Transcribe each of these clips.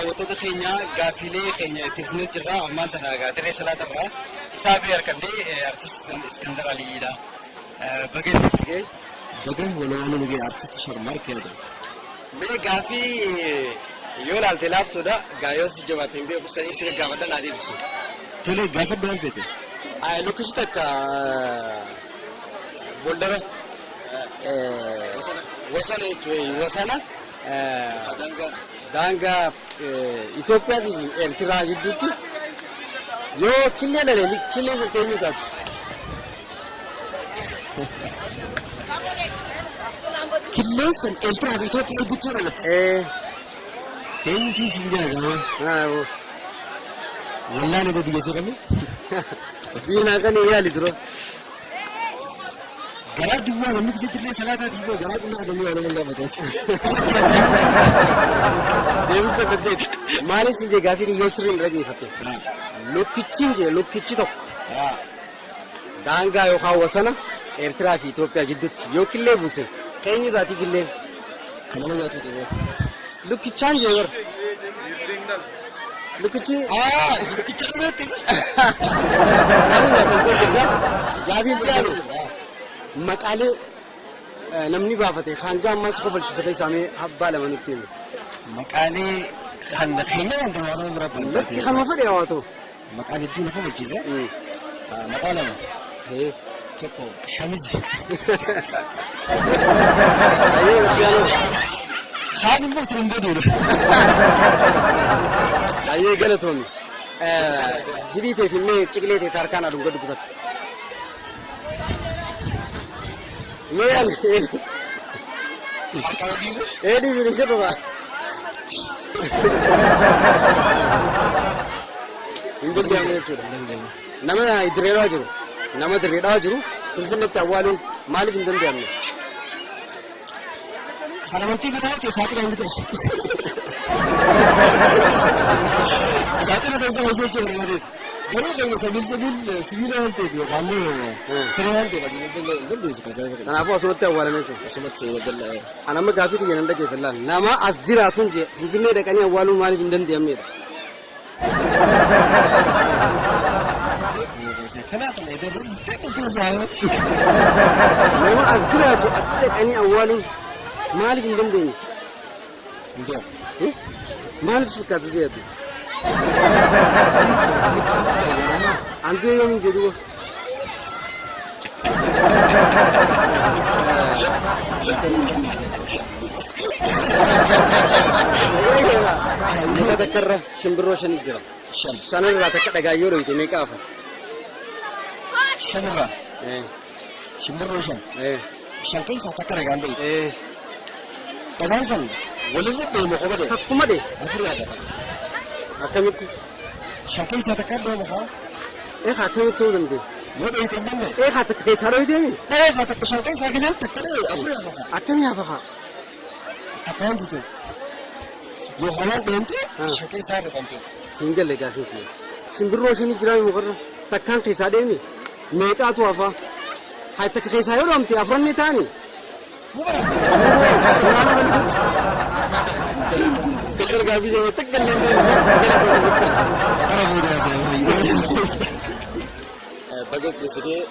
Daawwattoota keenya, gaaffiilee keenya itti fufnee jirra. Ammaan tana egaa dirree salaata irraa isaa bee harkannee artist Iskandar Aliyyiidha. Baga itti si ga'e. Baga walumaan nu ga'e, artist Sharmaarkee Adam. Mee gaaffii yoo ilaalte laaftuudha. Gaa yoo si jabaatte hin beeku, sanii si gaggaafadha, naa deebisu. Tole, gaafadhu waan feete. Lukkichi takka boldara wasana jechuudha. Wasana daangaa Itoophiyaatii fi Eertiraa gidduutti yoo killee dhale, killee san eenyu taati? Killeen san Eertiraa fi Itoophiyaa gidduutti yoo dhalatte. Eenyutiin siin jira gama. Wallaalee biyya kee qabnu. Biyya naa kan yaali dura. Garaa duwwaa namni kutaa dirree salaataatii boo garaa qullaa namni waan nama gaafatu. Deebis tokko ta'e. Maaliif siin jee, gaafii yoo sirriin dhaggeeffatte. Lukkichiin jee, lukkichi tokko daangaa yookaan wasana Eertiraa fi Itoophiyaa gidduutti yoo killee buuse, eenyu taatii killeen? Kan nama nyaatu ta'e. Lukkichaan jee bara. Lukkichi. Lukkicha dhumeetti. Gaafiin jedhamu maqaalee namni baafate hanga ammaas kofalchisa keessaa mee abbaa lama nutti himi. Maqaalee kan keenya wanta waan nama biraa Lakki, kanuma fedhe haa ta'u. Maqaan hedduu na kofalchiisa. Maqaa lama. Tokko Shamizi. Ayyee, Cristiano. Kaan immoo Turungaduudha. Ayyee, galatoomi. Hidhii teetiin mee ciqilee teet harkaan aduun gad kutate. Mee ali. Harkaan dhiibu. Ee, dhiibi hin jedhu baa. Hin danda'amu jechuudha. Nama dirreedhaa jiru, nama dirreedhaa jiru Finfinneetti awwaaluun maaliif hin danda'amne? Kan amantii biraa ta'e saaxila hin ta'e. Saaxila keessa hojii jechuudha nama ta'e. Garuu keenya sabiil sabiil sibiila waan ta'eef yookaan immoo siree waan ta'eef asii Finfinnee hin dandeessu kan sababa kana. Kanaafuu asumatti awwaalame jechuudha. Asumatti daldala. An amma gaaffii kiyya nan dhaggeeffadha. Nama as jiraatuun jee, Finfinnee dhaqanii awwaaluun maaliif hin danda'amnedha? Kanaaf illee darbe. Nama as jiraatu achi dhaqanii awwaaluun maaliif hin dandeenye? Maaliif si fakkaata si yaaddu? An du'e yoom hin jedhu. Muka takkarra shimbirroo shani jira. Shanirraa takka dhagaa yoo dhoyte meeqa hafa? Shanirraa shimbirroo shan. Shan keessaa takka dhagaan dhoyte. Dhagaan san walirra deemu qofa dee. Takkuma dhee. Afurii hafa. Akkamitti? Shan keessaa takka deemu haa. Eegaa, akkamitti ta'uu danda'e? Yoo dhoyte hin jenne. Eegaa, takka keessaa dhoyteemi? Eegaa, takka shan keessaa keessan takka dhee afurii hafa. Akkamii hafa haa? Takka waan guutuu. Yoo haalaan dheemte shan keessaa hir'ifamte. Siin galle gaafiin kiyya. Simbirroo shani jiraami mukarra takkaan keessaa deemi meeqaatu hafa? Haa, takka keessaa yoo dhoomte afran ni taani. Iskandar, gaafii sana takka illee hin deebisne, galatoomi. Qara booda haasa'e. Baga ittiin si ga'e.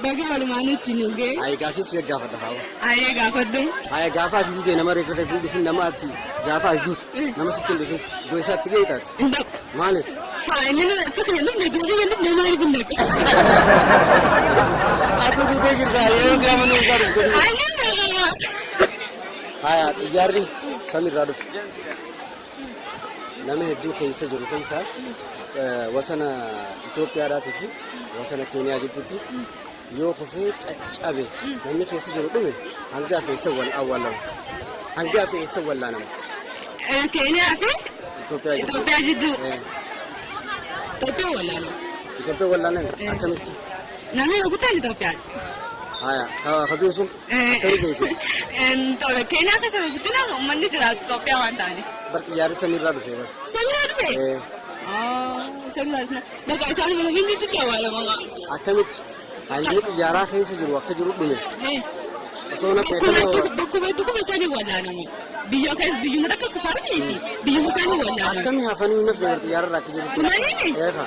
Baga walumaan itti nu ga'e. Ayi, gaafii si gaggaafadha haa. Ayyee, gaafadhu. Haya, gaafa ati duute nama reeffa keetti hin dhufin, nama ati gaafa ati duute nama sitti hin dhufin iddoo isaatti ga'e taate. Hin dhaqu. Maaliif? Haa, inni nu akka kiyya dhufne, iddoo kiyya dhufne, maaliif hin dhaqu? Ati duutee jirta, yeroo si amanuu isaa dhufte. Ayyee, hin dhaqu. Haya, xiyyaarri samiirraa dhufe. Nama hedduu keessa jiru keessa wasana Itoophiyaadhaatii fi wasana Keeniyaa gidduutti yoo kufee caccabe, namni keessa jiru dhume, hanga keessa wal awwaalamu. Hanga keessa wallaanamu. Keeniyaa fi Itoophiyaa jidduu. Itoophiyaa jidduu. Itoophiyaa wallaanamu. Itoophiyaa wallaaname akkamitti? Namni rukutaan Itoophiyaadha. Haya, ka du'e sun akkamitti beekte? Keeniyaa keessa guddina uummanni jiraatu Itoophiyaa waan ta'aniif. Bar xiyyaarri samiirraa dhufe bar. Samiirraa dhufe? Samiirraa dhufe. Bakka isaan mana gidduutti awwaalamama. Akkamitti? Hangi xiyyaaraa keessa jiru akka jiru dhume. Osoo nafne akkamitti Bakkuma itti kufe isaanii wallaanamu. Biyya keessa biyyuma takka kufaanii biyyuma isaanii wallaanamu. Akkamii hafanii nafne bar xiyyaara irraa kijibu. Dhumanii? Eefa.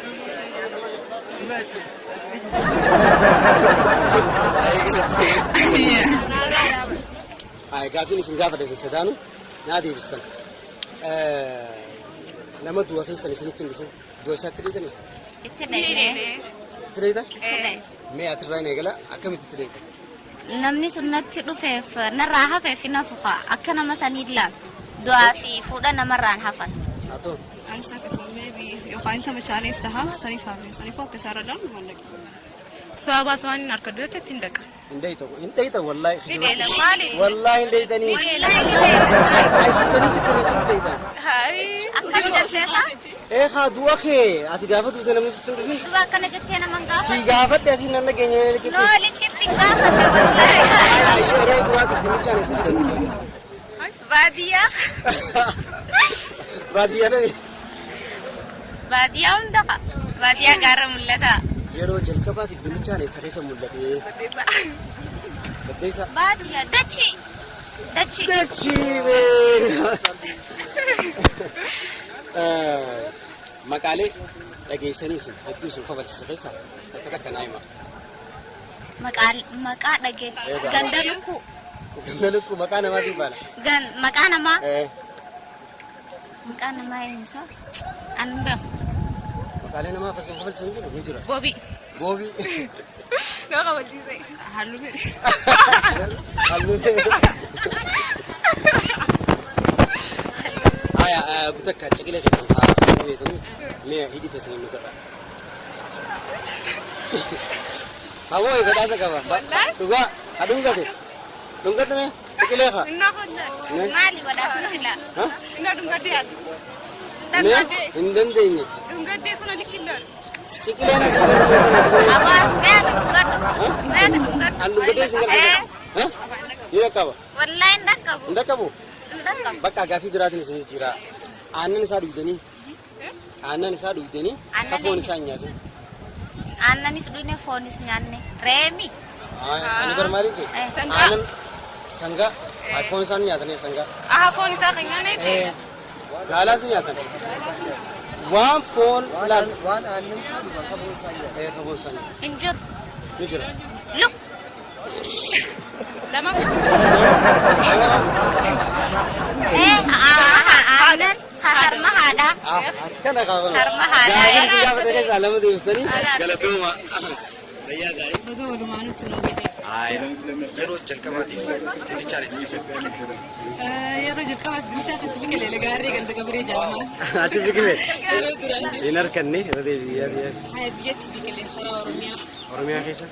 Ay, gaafiin isin gaafadha isin sadaanu naa deebistan. Nama du'a keessan isinitti hin dhufin. Du'a isaatti dheetan isin. Itti dhaqnee. Itti dheetan? Itti dhaqne. Mee atirraa hin eegala akkamitti itti dheetan? Namni sun natti dhufeef narraa hafeef hin hafu kaa akka nama sanii ilaalu. Du'aa fi fuudha namarraan hafan. Haa ta'u. Anis akkasuma maybe yookaan kama chaaleef taha saniif hafe saniifuu akka isaarra darbu mallaqa. Sababa waan hin harkadhu jecha ittiin dhaqa. Hin dheeytan hin dheeytan wallaahi. Ni dheela maali? Wallaahi hin dheeytanii. Ni dheela. Ay tuutanii jirtanii akkamitti dheeytan? Hayi. Akkam jettee isaa? Ee haa du'a kee ati gaafa duute namni sitti hin dhufin. Duba akkana jettee nama hin Si gaafatte. gaafadhe ati nan dhageenye malee liqitti. Noo likkitti hin gaafanne wallaahi. Ay yeroo duraatiif dinnichaan eessa keessatti? Baadiyyaa. Baadiyyaa tani. Baadiyyaa hunda fa'a. Baadiyyaa gaara mul'ata. Yeroo jalqabaatiif dinnichaan eessa keessa mul'ate? Baddeessa. Baadiyyaa dachii. Dachii. Dachii bee. Maqaalee dhageessanii isin hedduu isin kofalchise keessaa takka takka naa himaa. Maqaa maqaa dhagee. Egaa. Ganda lukkuu. Ganda lukkuu maqaa namaatiin baana. Gan maqaa namaa. Eh, Maqaa namaa eenyusaa? An hin beeku. Maqaalee namaa akkasiin kofalchisan jiru ni jira. Bobii. Boobii. Nama kabachiise. Halluu Halluu. Aya gutakka ciqilee keessan haa beekanii mee hidhii teessanii nu godha. Hawoo badhaasa qaba. Dhugaa ha dhungate. Dhungadhu mee ciqilee haa. Innaa hojjaa. Maali badhaasni silaa? Ha? Innaa dhungaddee ati. Mee hin dandeenye. Dhungaddee kun olitti hin loolu. Ciqileen asii barbaadu. Abaas mee ati dhungadhu. Mee ati dhungadhu. An dhungadhee si gargaara. Ha? Ni dhaqqaba. Wallaahi hin dhaqqabu. Hin dhaqqabu? Hin dhaqqabu. Bakka gaaffii biraatiin isin jira. Aannan isaa dhugdanii aannan isaa dhugdanii Aannan ka foon eenyu? isaa hin nyaatin. Aannanis dhugne foonis nyaanne. Reemi. Ani bar maaliin jedhe? Sangaa. Aannan sangaa haa foon isaan nyaatanii sangaa. Aha foon isaa kan nyaanne ta'e. Gaalaas ni nyaatan. Waan foon laal. Waan aannan isaa dhugan ka foon isaa nyaatan. Ka foon isaa nyaatan. Hin jiru. Ni jira. Luk. Lama. Aannan harma haadhaa. Akkana kaafana. Harma haadhaa. Gaafii isin gaafate keessaa lama deebistanii galatooma. Fayyaa gaarii. Baga walumaa nutti nu ga'e. Yeroo jalqabaatiif dinnichaan isin keessatti biqile. Yeroo jalqabaaf dinnichaa keessatti biqile lagaarree ganda gabaree jedhama. Ati biqile? Yeroo duraatiif. Hin harkanne irra deebi'ee yaadi yaadi. Haya biyyatti biqile karaa Oromiyaa. Oromiyaa keessa?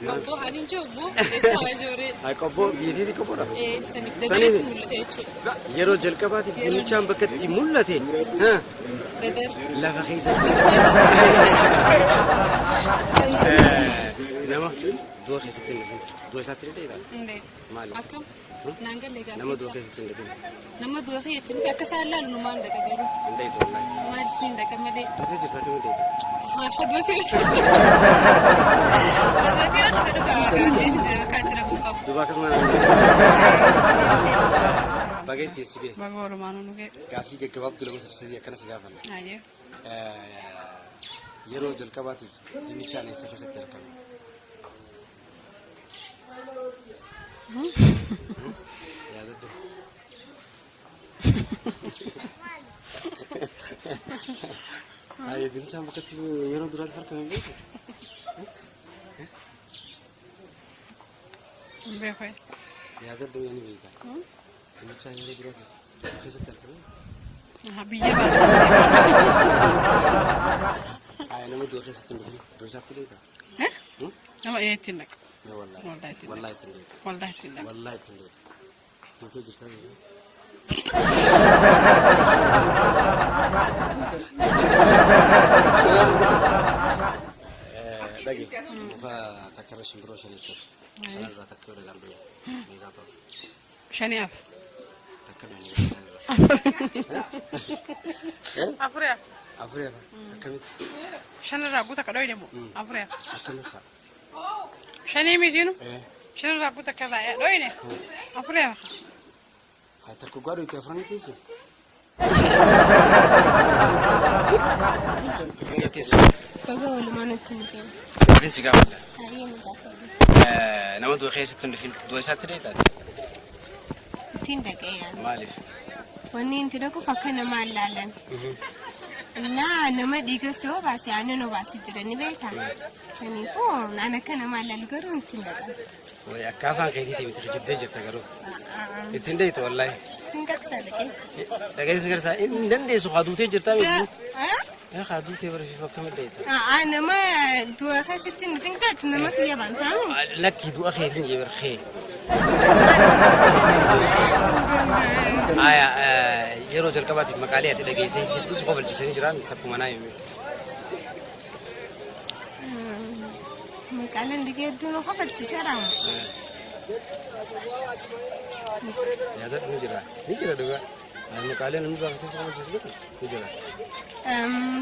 Qobboo haaliin jiru eessa ijooree. Haa qobboo biyyattiitti qobboodha. Saniif dadaritti mul'ate jechuudha. Yeroo jalqabaatiif dinnichaan bakka itti mul'ate Dadar. lafa keessa. Nama du'a keessatti hin dhufin. Du'a isaatti ni dheedaa? Maali? Akkam? Naan galle gaafa. Nama du'a keessatti hin dhufin. Nama du'a keessatti hin dhufin akka isaan laalu numaan dhaqa garuu. Hin dheedu wallaahi. Maaliif hin dhaqa malee? Duutee jirta akkamiin dheeda? Harka du'a keessatti. Du'a keessatti dhugaa gaafii akka itti dhaquu qabu. Duuba akkasuma. Baga ittiin si ga'e. Baga walumaan nu ga'e. Gaaffii gaggabaabduu lama sabsadii akkana si gaafanna. Ayyee. Yeroo jalqabaatiif dinnichaan eessa keessatti argame? Yaadadhu. Ayyee dinnichaan bakka itti yeroo duraatiif argame hin beektu? Hin beeku. Yaadadhu ni beekta. Dinnichaan yeroo duraatiif keessatti argame? Biyya baatee. Ayyee nama du'a keessatti hin dhufin. Du'a isaatti dheedaa? Nama ittiin dhaqa. Wallaahi. Wallaahi ittiin Wallaahi ittiin dheeda. Wallaahi ittiin dhaqa. Wallaahi ittiin dheeda. Duutee jirtaa beekaa? Dhage muka takka irra shimbiroo shanii ture. Shanirraa takka yoo dhagaan dhume meeqaa ta'u? Shanii hafa. Takka dhume shanirraa. Afurii hafa. Afurii hafa. Akkamitti? Shanirraa guuta kadhoo jedhamu. Afurii hafa. Akkamitti fa'a? Shanii mitiinu. Shan rakkoo takka baay'ee dhoyne. Afurii hafa. Haa takka dhugaa dhoyte afran teessu. Baga walumaa nutti hin ta'e. Gaaffiin si gaafadha. Baay'ee nu gaafadha. Nama du'a keessatti hin dhufin du'a isaatti dheetaati. Ittiin dhaqee yaala. Maaliif? Wanni inti dhaquuf akka nama allaalan. Innaa nama dhiiga si obaase aannan obaase jira ni beekta. Saniifuu naan akka nama allaalu garuu ittiin dhaqan. Wayi akka afaan keetiitii miti kijibdee jirta garuu. Ittiin dheeytu wallaahi. Sin qabsa dhaqee. Dhaqee si garsaa hin dandeessu haa duutee jirtaa miti. Haa duutee bara fifa akkamitti dheeyta? Nama du'a keessatti hin dhufin isaatti nama kiyya baantaami. Lakkii du'a keetiin jee bar kee. Aya yeroo jalqabaatiif maqaalee ati dhageessee hedduu si kofalchiisanii jiran takkuma naa himi. Maqaaleen dhagee hedduu nu kofalchiiseera. Yaadadhu ni jira. Ni jira dhugaa. Maqaalee namni baafatee si kofalchiisu jira. Ni jira.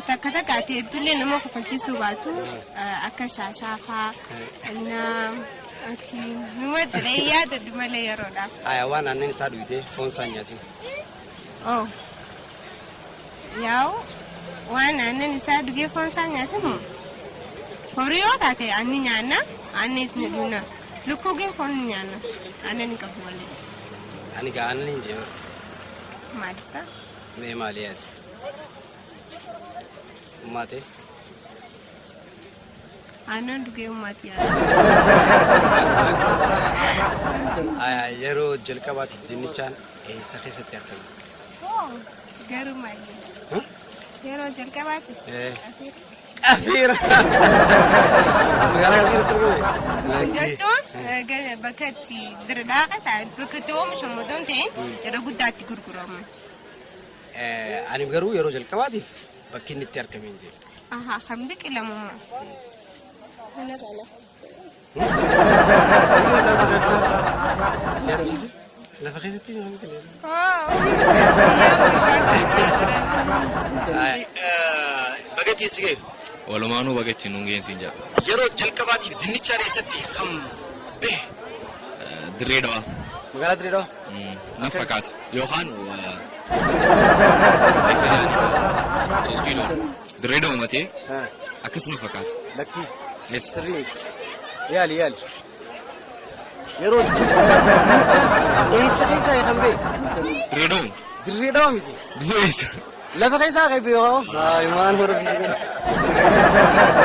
Takka takka ati hedduullee nama kofalchiisuu baatu akka shaashaa faa innaa ati numa jedhee yaadadhu malee yeroodhaaf. Aya waan aannan isaa dhuyitee foon isaa hin nyaatin. Oh. Yaa'u waan aannan isaa dhugee foon isaa nyaatamu horii yoo taate aanni nyaanna aannis ni dhugna lukkuu gin foon ni nyaanna aannan hin qabu malee. Ani gaa aannan hin jee. Maalisa? Mee maali yaadi? Ummaatee? Aannan dhugee ummaati yaada. Aya yeroo jalqabaatiif dinnichaan eessa keessatti argame? Garuu maali? Yeroo jalqabaatiif. Qafiira. Magaalaa Qafiiratti argame? Jechuun bakka itti dirdhaa isaa bakka itti oomishamu otoo hin ta'in yeroo guddaatti gurguramu. Ani garuu yeroo jalqabaatiif bakki inni itti argame hin jiru. Ahaa kan biqilamu moo? Kanarraa Siyaachise? Lafa keessatti hin biqile. Baga ittiin si ga'e. Walumaanuu baga ittiin nuun ga'een siin jedha. Yeroo jalqabaatiif dinnichaan eessatti kan bahe? Dirree Dhawaa. Magaalaa Dirree Dhawaa? Naf fakkaata. Yookaan keessa yaani 3 kiiloo. Dirree Dhawaa matee akkas naf fakkaata. Lakkii. Eessa? Sirrii miti. Yaali yaali. Yeroo jalqabaatiif dinnichaan eessa keessaa kan bahe? Dirree Dhawaa. Dirree Dhawaa miti. Dirree eessa? Lafa keessaa kan bahe hoo? Hayi maan horofisiise.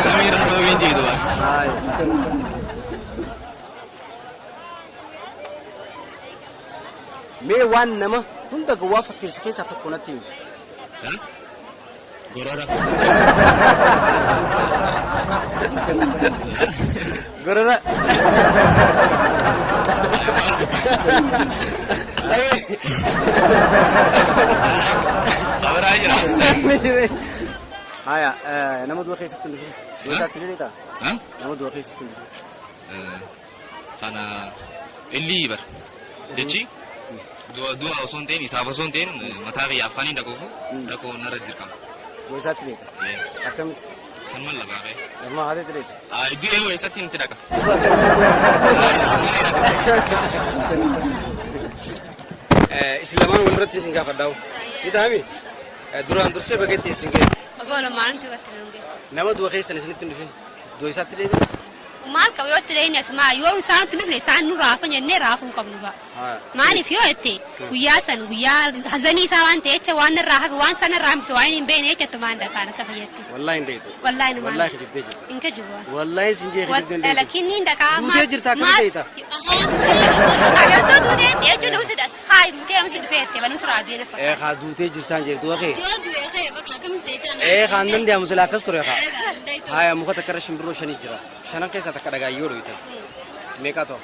Samii irraa roobeen jeetu baa. Hayi. Mee waan nama hunda gowwaa fakkeessu keessaa tokko natti himi. Gorora. Gorora. Kabaraa jira. Haya, nama du'a keessatti hin dhufin. Du'a isaatti ni beektaa? Nama du'a keessatti hin dhufin. Kana illii bar. Jechi du'a du'a osoo hin ta'in isaaf osoo hin ta'in mataa kiyyaaf kan hin dhaquufu dhaquu narra dirqama. Du'a isaatti beekta? Akkamitti? Kan mallaqaa ka'e. Ammaa haateetti beekta? Du'ee hoo eessatti itti dhaqa? Isin lamaan walirratti isin gaafadhaa'u. Ni ta'ami? Duraan dursee baga itti isin ga'e. Baga walumaan nuti irratti nu ga'e. Nama du'a keessan isinitti hin dhufin. Du'a isaatti dheedanis. Maal qaba yoo itti dhayne asumaa yoo isaan itti dhufne isaan nu raafa jennee raafuu hin qabnu ga'a. Maaliif yoo jette guyyaa san guyyaa hazanii isaa waan ta'e jecha waan narraa hafe waan sana irraa hambise waan hin beekne jecha tumaan dhakaan akka fayyatti. Wallaahi hin dheetu. Wallaahi numaan. Wallaahi kijibdee jirta. Hin kijibu. Wallaahi sin jee kijibdee hin dheetu. Lakin niin dhaqaa Duutee jirta akkamitti dheeta? Agartoo duutee jechuun nama si dhas haa duutee nama si dhufee jettee banuu siraa du'ee na fakkaata. Ee kaa duutee jirtaan jee du'a kee. Yoo du'ee kee bakka akkamitti dheetaa? Ee kaan danda'amu silaa akkas ture kaa. Haya muka takka irra shimbirroo shanii jira. Shanan keessaa takka dhagaa yoo dhoytan. Meeqaa ta'u?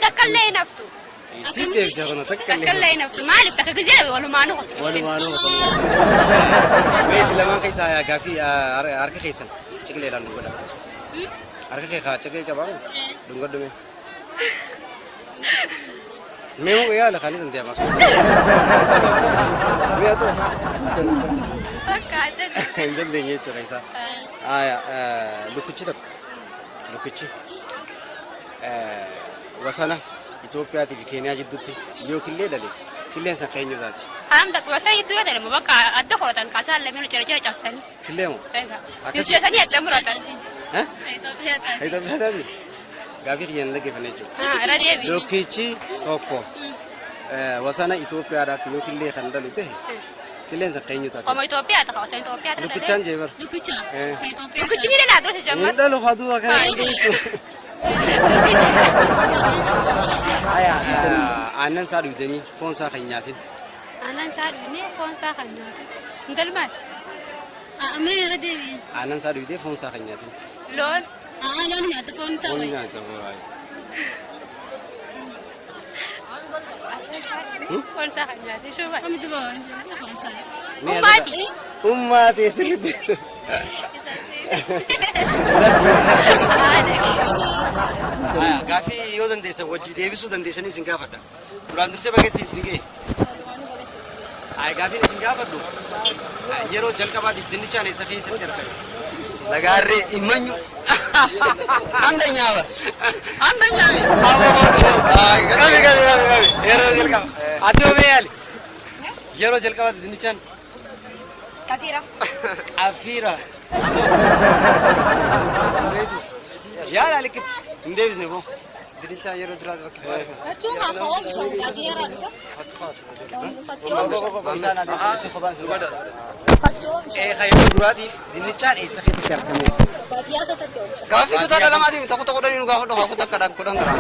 Takka illee hin haftu. Siif deebisee kuna takka Takka illee. illee hin haftu. Maaliif takka gizee dhabe walumaanuu qabdu. Walumaanuu qabdu. Mee isin lamaan keessaa gaaffii harka keessan ciqileedhaan dhungadha. Harka kee kaa ciqilee qabaa dhungadhu mee. Mee moo yaala kan hin deema. Mee haa ta'u. Fakkaata. Hin dandeenye jechuudha isaa. Haya lukkichi tokko lukkichi Wasana Itoophiyaatii fi Keeniyaa jidduutti yoo killee dhale killeen san keenyu taati. Haram takka yoo san gidduu yoo dhale bakka adda horatan kaasaa lameen cira cira cabsanii. Killee moo? Egaa. Akkasii. Bilcheessanii adda muratan. Eh? Itoophiyaa taati? Gaafii kiyya hin dhaggeeffanne jechuudha. Ah, irra deebi'i. Lokkichi tokko wasana Itoophiyaadhaatti yoo killee kan dhalu ta'e killeen san keenyu taati. Qoma Itoophiyaa ta'a osoo Itoophiyaa ta'a. Lukkichaan jee bara. Lukkicha. Eh. Lukkichi ni dhalaa dursa Hin jammar. dhalu haduu akkana hin geessu. Haya, aannan isaa dhugdanii foon isaa kan hin nyaatin. Aannan isaa dhugnee foon isaa kan nyaate. Intalmaal? Mee irra deebi'i. Aannan isaa dhugdee foon isaa kan hin nyaatin. Loon. Loon nyaata foon isaa Foon wayi. nyaata foon. Foon isaa kan nyaate. Shuuba. Omtu foon isaa. Ummaati. Ummaati sirriitti. Gaaffii yoo dandeessan wajji deebisuu dandeessanii isin gaafadha. Duraan dursee bakka ittiin isin ga'e. Gaaffiin isin gaafadhu yeroo jalqabaatiif dinnichaan eessa keessatti argame? Lagaarree imanyu. Anda nyaaba. Anda nyaaba. Qabi qabi qabi qabi yeroo jalqaba. Ati hoo mee yaali? Yeroo jalqabaatiif dinnichaan Kafiira. Afiira. Yaala likkitti hin deebisne boo. Dinnichaa yeroo duraas bakka Jechuun haa oomishamu baadiyyaarraa dhufa. Uffatti oomishamu. Uffatti oomishamu. Yeroo duraatiif dinnichaan eessa keessatti argame? Baadiyyaa keessatti oomishamu. Gaaffii kutaa dhalamaatiif tokko tokko dhanii nu gaafadhu haa kutaa kadhaan kudhan garaa.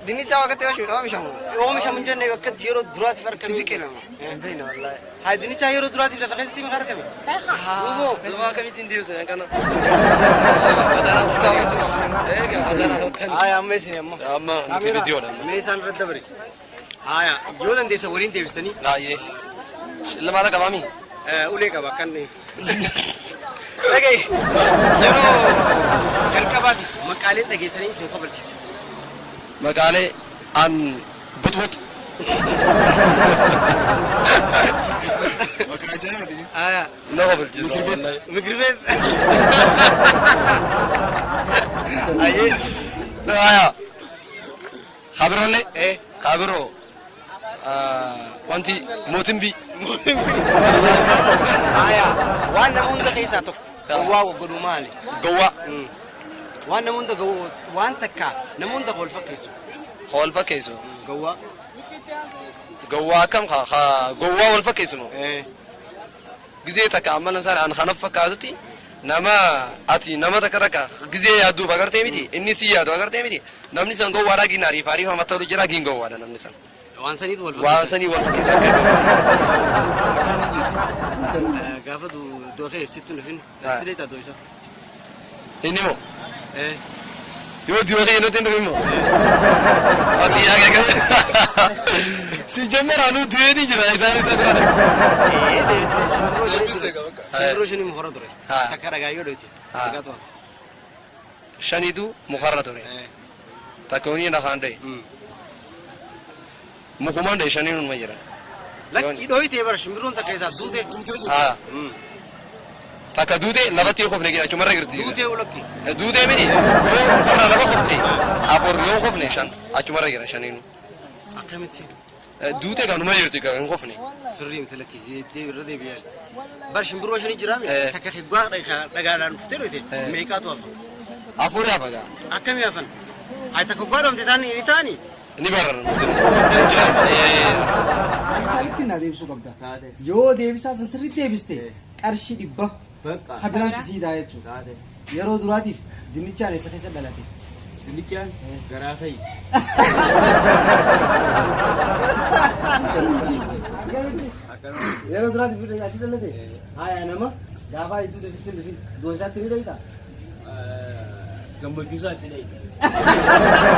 Dinnichaa wakati oomishamu. Oomishamu hin jenne bakka yeroo duraatiif argame. Biqilama. Hin beekne wallaahi. Haa dinnichaa yeroo duraatiif lafa keessatti maqaa argame? Duuboo. Duuba akkamittiin deebisan kana? Haya amma isin amma. Amma nuti viidiyoodha. Mee isaan irratti dabare. Haya yoo dandeessan waliin deebistanii Baay'ee. Lamaata qabaami? Ulee qaba kan. Dhaga'i yeroo jalqabaatiif maqaaleen dhageessanii isin kofalchiise. Maqaalee an buxbux. Maqaa ajaa'ibaati. Haya. Na kofalchiisa. Mikir beet. Ayyee. Haya. Kabiroolee. Eh. Kabiroo. Wanti mootin bi. Haya waan nama hunda keessaa tokko gowwaa godhu maali? Gowwaa. Waan nama hunda waan takka nama hunda wal fakkeessu. Wal fakkeessu. Gowwaa. Gowwaa akkam gowwaa wal fakkeessu moo? Eh. Gizee takka amma lamsaan an kana fakkaatutti nama ati nama takka takka gizee yaadduuf agartee miti inni si yaadu agartee miti namni san gowwaadhaa giin ariif ariif amata jira giin gowwaadha namni san. Waan saniitu wal Waan sanii wal fakkeessa akka Gaafa du'a sitti hin dhufin. Sitti dheetaa du'a isa. Inni moo Eh. yoo du'a kee nutti hin dhufin moo? Asii yaa gaga. Si jemmera nu du'eetii jira isaan isa bira dhaqa. Eh deebiste shimbirroo shanii Deebiste ture. qaba. Shimbirroo shanii mukarra ture. Haa. Takka dhagaa yoo dhoyte. Haa. Takka to'a. Shaniitu mukarra ture. Eh. Takka wani dhakaan dhaye. Mukumaan dhaye shaniin hunuma jiran. Lakki dhoytee bara shimbirroon takka isaa duute. Haa. Takka duute lafatti kofne gina achumarra jirti. Duutee lakki. Duutee miti yoo mukarra lafa kofte afur yoo kofne shan achumarra jira shaniinu. Akkamitti? Duutee kanuma jirti kan hin kofne. Sirrii miti lakki irra deebi'ee. Bar shimbirroo shanii jiraame Eh. takka higgaa dhagaadhaan dhuftee dhoyte Eh. meeqaatu hafa? Afur hafa gaa. Akkamii hafan? Ay takka hoggaa dhoomte taani ni taani. Ni barara nuti. Isaanitti naa deebisuu qabda. Yoo deebisaa san sirriitti deebiste qarshii 100 kabiraatti sii ta'a jechuudha. Yeroo duraatiif dinnichaan eessa keessa dhalate? Dinnichaan garaa fa'i. Yeroo duraatiif achi dhalate? Haya nama gaafa hedduu sitti hin dhufin du'a isaatti ni dhayita? Gammachuu isaatti dhayita.